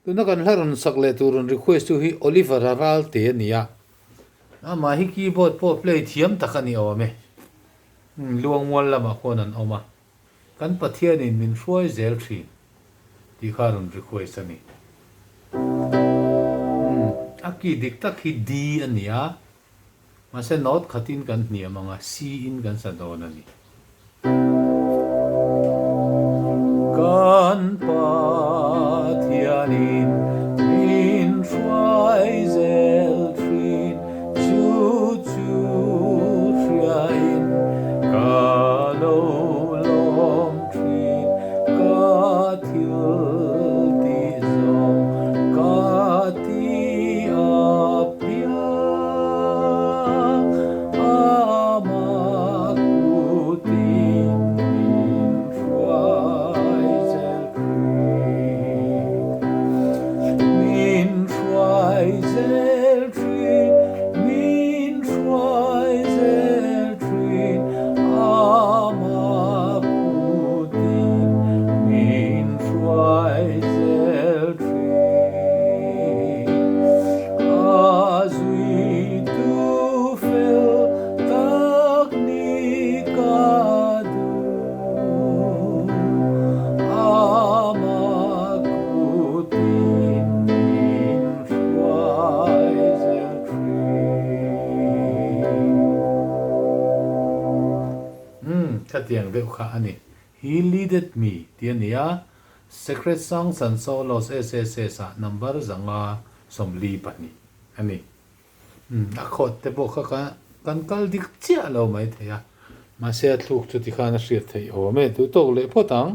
Tuna kan hla rawn sak leh tur rawn request tu hi Oliver a Ralte a ni a, amah hi keyboard pawh play thiam tak a ni awm e. Luangmual lamah khawn an awm a, kan Pathianin min hruai zel thin tih kha rawn request a ni. A key dik tak hi D a ni a, Mahse note khatin kan hniam ang a, C in kan sa dawn a ni. Kan Pathianin min hruai zel thin, chu chu hriain ka lo lawm thin, ka thil tih zawng ka ti a piang ama kutin min hruai zel thin. Min hruai zel thin, min hruai zel thin, ama kutin min hruai zel thin. A zuitu fel tak ni ka duh, ama kutin min hruai zel thin. Umm, khatiang deuh kha a ni. He leaded me tih a ni a, Sacred Songs and Solos SSS ah number 542 a ni. A khawt te pawh kha kan kal dik chiah lo mai thei a, mahse a thluk chu tikhan a hriat theih awm e, duh tawk leh phawt ang.